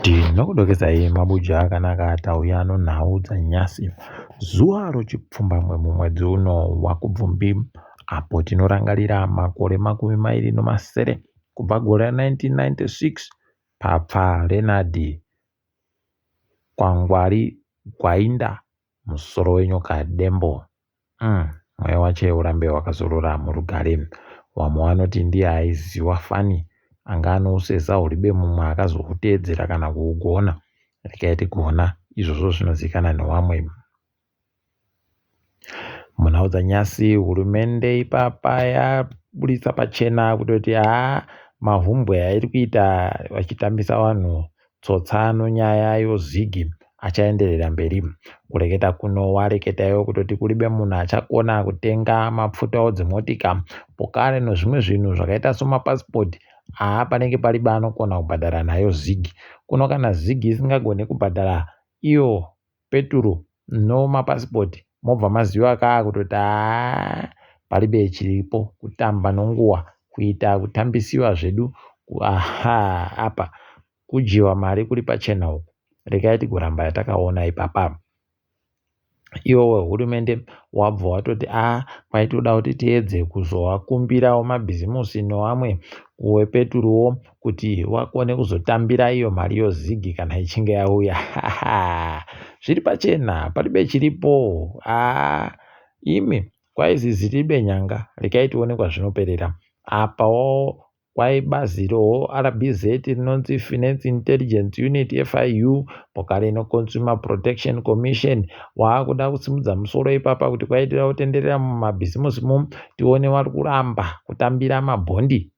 Tinokudokesai mabuja akanaka tauya nonhau dzanyasi zuva rochipfumbamwe mumwedzi uno waKubvumbi apo tinorangarira makore 27 kubva gore ra 1996 papfa Leonard Kwangwari Gwainda musoro wenyoka Dembo. Mweya wache urambe wakazorora murugare. Wamwe wanoti ndiye aiziwa fani anga anouseza huribe mumwe akazohuteedzera kana kuugona. Regai tigona izvozvo zvinozikana newamwe. Munhau dzanyasi hurumende ipapa yaburitsa pachena kutoti haa mahumbwe airi kuita vachitambisa vanhu tsotsa nonyaya yozigi achaenderera mberi. Kureketa kuno wareketa iwe kutoti kuribe munhu achakona kutenga mapfuta odzimotika pokare nozvimwe zvinhu zvakaita somapasipoti haa panenge paribe anokona kubhadhara nayo zigi. Kuno kana zigi isingagone kubhadhara iyo peturu no mapasipoti mobva maziva kaa kutoti haa paribe chiripo kutamba nonguwa kuita kutambisiwa zvedu aha apa kudyiwa mari kuri pachena uku regai tigoramba takaona ipapa. Iwo wehurumende wabva watoti a kwaitoda kuti tiedze kuzovakumbirawo mabhizimusi newamwe wepeturuwo kuti wakone kuzotambira iyo mari yozigi kana ichinge yauya. Zviri pachena paribe chiripo. Haa imi kwaizi ziribe nyanga regai tione kwazvinoperera. Apawo Kwai bazi roRBZ rinonzi Finance Intelligence Unit, FIU, boka rino Consumer Protection Commission waakuda kusimudza musoro ipapa kuti kwaitira kutenderera mumabhizimusi mu tione wari kuramba kutambira mabhondi.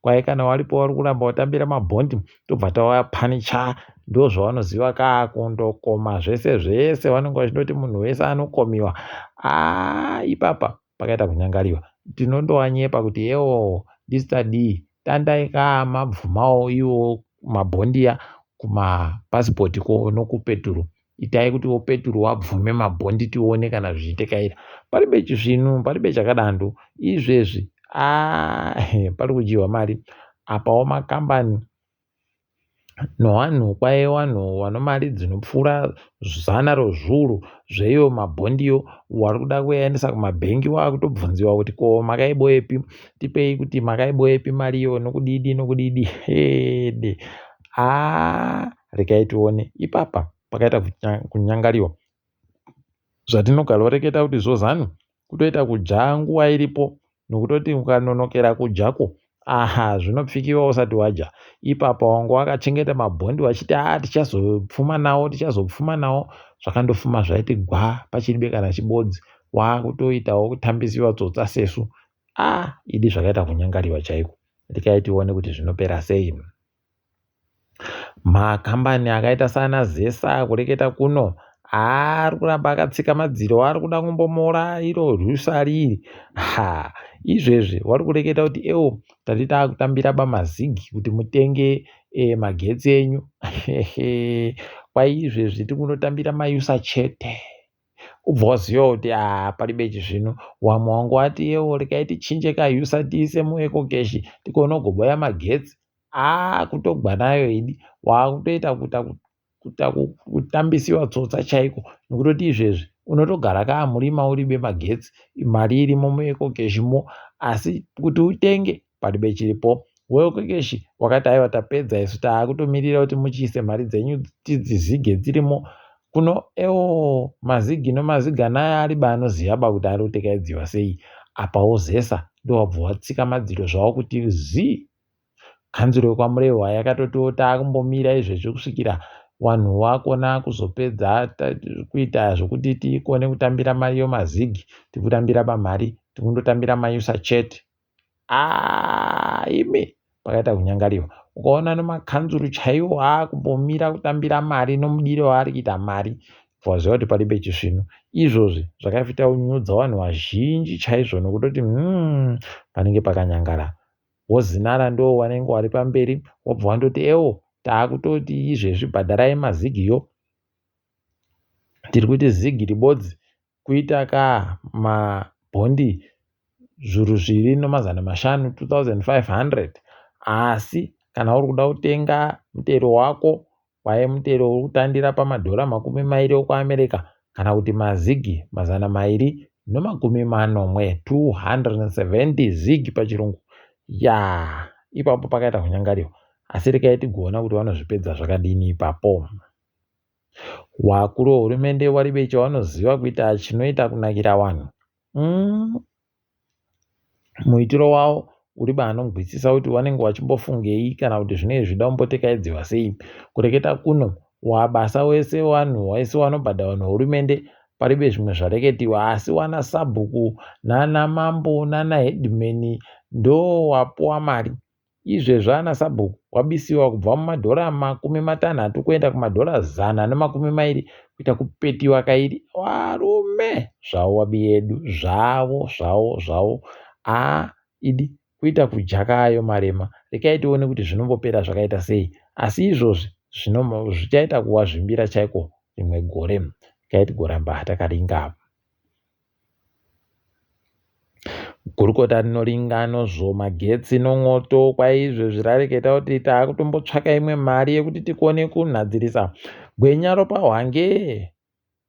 Kwai kana waripo wari kuramba kutambira mabhondi tobva tawapanicha ndozvavanoziva kaa kundokoma zvese zvese vanenge vachindoti munhu wese anokomiwa. Aa ipapa pakaita kunyangariwa tinondowanyepa kuti yewoo ndisu tadii tandai kaa mabvumawo iwo mabhondiya kumapasipoti ko nokupeturu itai kuti wopeturu wabvume mabhondi tione kana zvichitekaira paribe chisvinu paribe chakadando izvezvi aa pari kudyiwa mari apawo makambani Nowanhu kwaye wanhu wano mari dzinopfuura zana rozviuru zveiyo mabhondiyo wari kuda kuyaendesa kumabhengi wakutobvunziwa kuti ko makaiboepi tipei kuti makaiboepi mariyo nokudidi nokudidi hede haa regai tione ipapa pakaita kunyangariwa zvatinogaroreketa kuti zvozanu kutoita kudya nguva iripo nokutoti ukanonokera kudyako aha zvinopfikiwa usati wadya ipapa wanga wakachengeta mabhondi wachiti a ah, tichazopfuma nawo tichazopfuma nawo zvakandofuma zvaiti gwa pachiribe kana chibodzi wakutoitawo kutambisiwa tsotsa sesu a ah, idi zvakaita kunyangariwa chaiko rekai tione kuti zvinopera sei. Makambani akaita saana Zesa kureketa kuno ari kuramba akatsika madziro ari kuda kumbomora iro rwusari iri ha izvezvi wari kureketa kuti ewo tati taakutambira bamazigi kuti mutenge e, magetsi enyu kwai izvezvi tiri kundotambira mayusa chete ubva waziva kuti ah paribe chizvino wamwe wangu wati yewo regai tichinje kayusa tiise muecocash tikone kugoboya magetsi ah kutogwa nayo idi wakutoita kuta kuta kutambisiwa tsotsa chaiko nekutoti izvezvi unotogara kaa murima uribe magetsi mari irimo muecocash mo asi kuti utenge paribe chiripo. Weokekeshi wakati aiwa tapedza isu taakutomirira kuti muchiise mari dzenyu tidzizige dzirimo kuno ewoo mazigi nomaziganaya ariba anoziyaba kuti ari kutekaidziwa sei apa wozesa ndowabva watsika madziro zvawo kuti zii kanzuro yekwaMurehwa yakatotiwo taakumbomira izvezvi kusvikira wanhu wakona kuzopedza kuita zvokuti tikone kutambira mari yomazigi tikutambira pamari tikundotambira mayusa chete Aaah imi pakaita kunyangariwa ukaona nemakanzuru chaiwo akumbomira kutambira mari nomudiro waari kuita mari waziva kuti paribe chisvinu izvozvi zvakafita kunyudza vanhu vazhinji chaizvo nokutoti hmm, panenge pakanyangara wozinara ndo wanenge wari pamberi wobva wandoti ewo taakutoti izvezvi bhadharai mazigiyo tiri kuti zigi ribodzi Kuita ka mabhondi zvuru zviri nomazana mashanu 2500 asi Kana uri kuda kutenga mutero wako, kwaye mutero uri kutandira pamadhora 20 okuAmerica kana kuti mazigi 270, 270 zig pachirungu. Ya, ipapo pakaita kunyangariwa, asi regai tigoona kuti vanozvipedza zvakadini ipapo. Wakuru wehurumende waribe chawanoziva kuita chinoita kunakira vanhu. Muitiro wavo uribe anonzwisisa kuti vanenge vachimbofungei kana kuti zvinenge zvichida kumbotekaidziwa sei. Kureketa kuno wabasa wese wanhu wese wanobhadharwa nehurumende paribe zvimwe zvareketiwa, asi wana sabhuku nana mambo nana headman ndo wapuwa mari. Izvezvi ana sabhuku wabisiwa kubva mumadhora 60 kuenda kumadhora 120, kuita kupetiwa kairi. Varume zvavo wabiyedu zvavo zvavo zvavo, aa idi kuita kujaka ayo marema. Rekai tione kuti zvinombopera zvakaita sei, asi izvozvi zvichaita kuwazvimbira chaiko rimwe gore. Rekai tigoramba takaringa. Gurukota rinoringa nozvomagetsi nomwoto kwaizvezvi rareketa kuti taakutombotsvaka imwe mari yekuti tikone kunhadzirisa gwenya ropaHwange,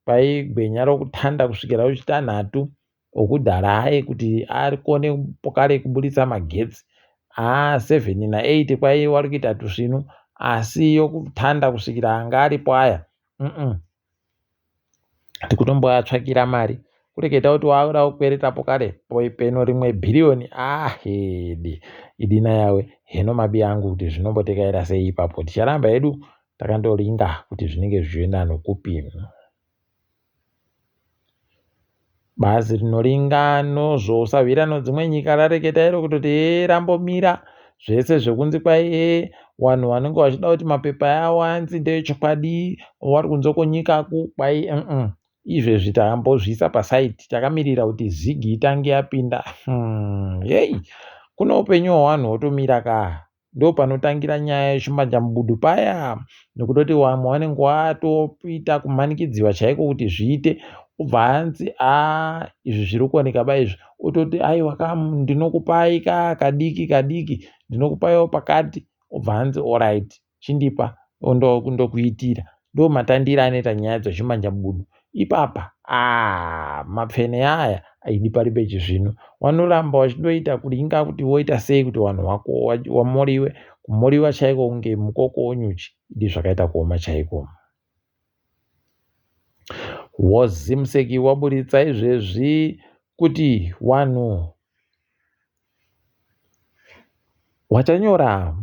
paigwenya rokutanda kusvikira rochitanhatu okudhara aye kuti akone pokare kuburitsa magetsi. Haa 7 na 8 kwaiva wari kuita tusvinu, asi yokutanda kusvikira anga aripo aya tikutomboatsvakira mari. Kureketa kuti wakuda kukweretapo kare peno rimwe bhiriyoni, ahedi idina yawe heno mabi angu kuti zvinombotekaira sei ipapo. Ticharamba hedu takandoringa kuti zvinenge zvichienda nokupi. Bazi rinoringa nozvousahwira nodzimwe nyika rareketa iro kutoti hee rambomira zvese zvekunzi kwai hee vanhu vanenge vachida kuti mapepa yavo anzi ndeechokwadi vari kunze kwenyikaku kwai mm izvezvi tambozviisa pasaidi takamirira kuti zigi itange yapinda. Hei kune upenyu hwevanhu hwotomira kaa. Ndopanotangira nyaya yechimanjamubudu paya, nekutoti vamwe vanenge vatoita kumanikidziwa chaiko kuti zviite, obva anzi a izvi zviri kuoneka ba izvi, ototi aiwa ka ndinokupai ka kadiki kadiki, ndinokupaiwo pakati, obva anzi oraiti chindipa ndokuitira. Ndomatandire anoita nyaya dzechimanjabudu ipapa. Aah mapfene aya aidi paribe chizvino wanoramba wachindoita kuringa kuti woita sei kuti wanhu wako wamoriwe kumoriwa chaiko kunge mukoko wonyuchi idi zvakaita kuoma chaiko. WoZimsec waburitsa izvezvi kuti wanhu wachanyora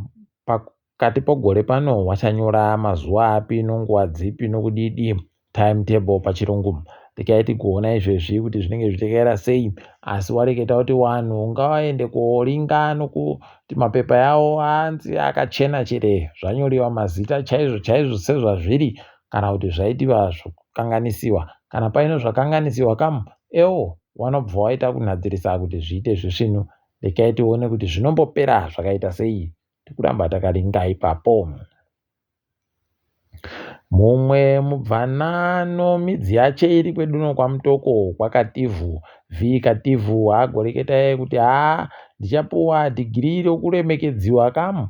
Pakati pogore pano wachanyora mazuva api nonguva dzipi nokudidi, time table pachirungu. Regai tigoona izvezvi kuti zvinenge zvichitekaira sei, asi wareketa kuti wanhu ngawaende koringa nokuti mapepa yawo anzi akachena chere, zvanyoriwa mazita chaizvo chaizvo sezvazviri kana kuti zvaitiwa zvokukanganisiwa. Kana paine zvakanganisiwa kamu, ewo wanobva waita kunhadzirisa kuti zviite zvisvinu. Regai tione kuti zvinombopera zvakaita sei. Tikuramba takaringa ipapo. Mumwe mubvanano midzi yache iri kwedu uno kwaMutoko kwaKativhu V Kativhu agoreketa iye kuti haa ndichapuwa dhigirii rokuremekedziwa kamu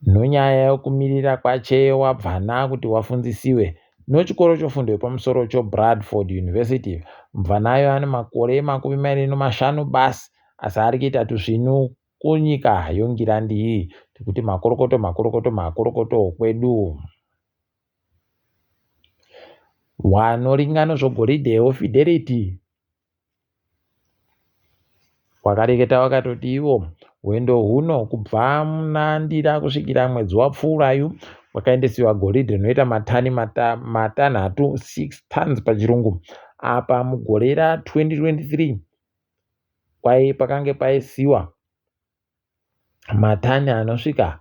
nonyaya yokumirira kwache wabvana kuti wafunzisiwe nochikoro chofundo yepamusoro choBradford University. Mubvanayo ane makore 25 basi asi ari kuita tusvinu Kunyika yongirandi iyi tikuti makorokoto makorokoto makorokoto kwedu. Wanoringano zvogoridhe woFidelity wakareketa wakatoti ivo hwendo huno kubva muna Ndira kusvikira mwedzi wapfuurayu kwakaendesiwa goridhe rinoita matani matanhatu 6 tons pachirungu apa mugore ra 2023 kwai pakange paisiwa matani anosvika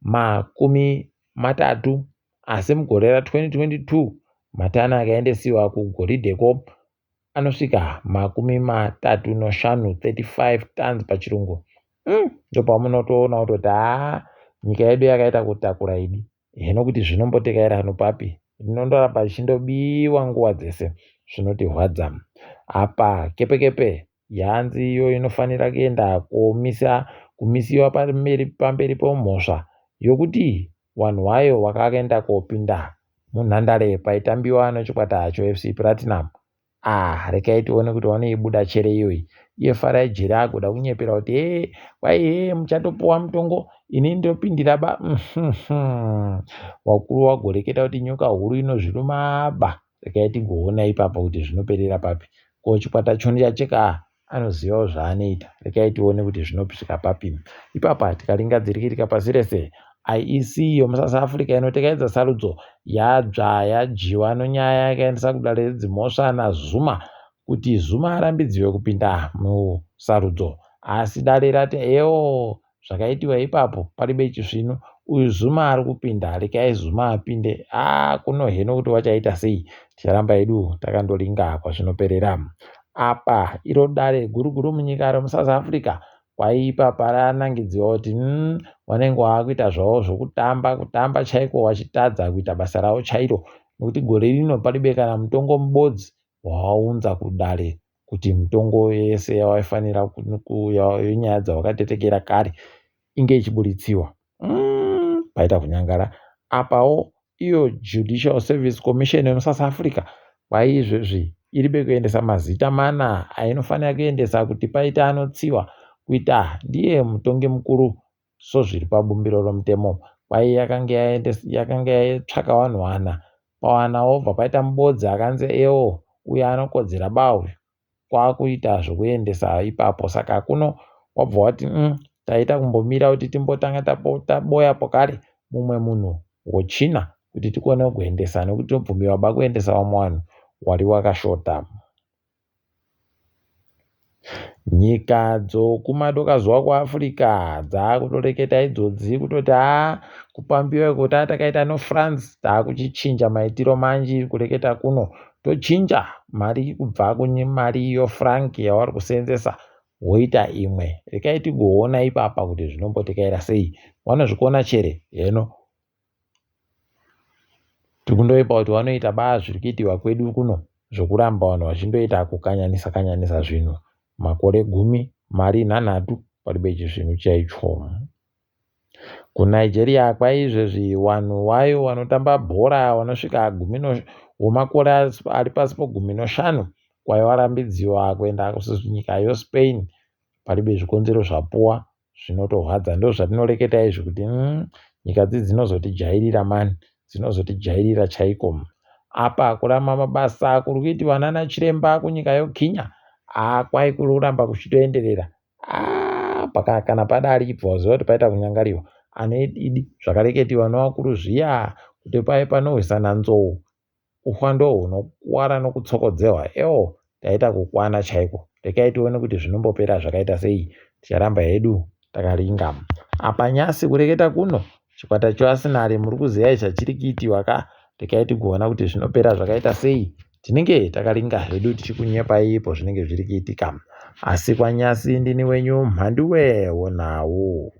30, asi mugore ra 2022 matani akaendesiwa kugoridheko anosvika 35, 35 tons pachirungu. Ndopamunotoona kutoti haa nyika yedu yakaita kutakura idi. Hino kuti zvinombotekaira nopapi rinondoramba richindobiwa nguva dzese zvinotirwadza. Apa kepekepe yanzi iyo inofanira kuenda komisa kumisiwa pamberi pomhosva yokuti wanhu wayo wakaenda kopinda munhandare paitambiwa nechikwata choFC Platinum. Ah, regai tione kuti wanoibuda chere iyoyi. Iye Farai Jere agoda kunyepera kuti hee kwai hee muchatopuwa mutongo ini ndopindira ba. Wakuru wagoreketa kuti nyoka huru inozviruma ba. Regai tigoona ipapo kuti zvinoperera papi. Ko chikwata choni chacheka anozivawo zvaanoita. Regai tione kuti zvinosvika papi. Ipapa tikaringa dzirikitika pasi rese, IEC yomuSouth Africa inotekaidza sarudzo yadzva yadyiwa nonyaya yakaendesa kudare redzimhosva naZuma kuti Zuma arambidziwe kupinda musarudzo. Asi dare rati ewo zvakaitiwa ipapo paribe chisvinu uyu Zuma ari kupinda regai Zuma apinde haa kuno heno kuti wachaita sei ticharamba hedu takandoringa kwazvinoperera apa iro dare guru guru munyika remuSouth Africa kwaipa paranangidziwa kuti wanenge waakuita zvavo zvokutamba kutamba chaiko wachitadza kuita basa ravo chairo nekuti gore rino paribe kana mutongo mubodzi wawaunza kudare kuti mitongo yese yawaifanira yenyaya dzawakatetekera kare inge ichiburitsiwa. Paita kunyangara. Apawo iyo Judicial Service Commission yemuSouth Africa kwaizvezvi iribe kuendesa mazita mana ainofanira kuendesa kuti paite anotsiwa kuita ndiye mutongi mukuru sozviri pabumbiro romutemo. Kwai yakange yatsvaka vanhu vana pawana wobva paita mubodzi akanzi ewo uyo anokodzera ba uyu kwakuita zvokuendesa ipapo saka kuno wabva wati taita kumbomira kuti timbotanga taboya pokare mumwe munhu wochina kuti tikone kuendesa nekuti tobvumirwa ba kuendesa vamwe vanhu wari wakashota. Nyika dzokumadokazuva kuAfrica dzakutoreketa idzodzi kutoti haa kupambiwa iko tatakaita noFrance takuchichinja maitiro manji kureketa kuno tochinja mari kubva kumari iyo franc yavari kuseenzesa woita imwe rekai tigoona ipapa kuti zvinombotekaira sei vanozvikona chere heno Tikundoipa kuti vanoita baa zviri kuitiwa kwedu kuno zvokuramba vanhu vachindoita kukanyanisa kanyanisa zvinhu makore gumi mari nhanhatu paribe chisvinu chaicho. KuNigeria kwaizvezvi vanhu wayo vanotamba bhora vanosvika gumi wemakore ari pasi pogumi noshanu kwaivarambidziwa kuenda kunyika yoSpain paribe zvikonzero zvapuwa zvinotorwadza ndozvatinoreketa izvi kuti nyika dzi dzinozotijairira mani dzinozotijairira chaiko apa kuramba mabasa kuri kuitiwa nana chiremba kunyika yokinya haa kwai kuri kuramba kuchitoenderera haa paka kana padari ibva waziva kuti paita kunyangariwa ane idi zvakareketiwa nevakuru zviya kuti paye panohwisana nzou Uhwa ndohunokuwara nokutsokodzehwa ewo taita kukwana chaiko rekai tione kuti zvinombopera zvakaita sei ticharamba hedu takaringa apa nyasi kureketa kuno chikwata choArsenal muri kuziva chachiri kuitiwa ka rekai tigoona kuti zvinopera zvakaita sei tinenge takaringa hedu tichikunyepai ipo zvinenge zviri kuitika asi kwanyasi ndini wenyu mhanduwe wonhau.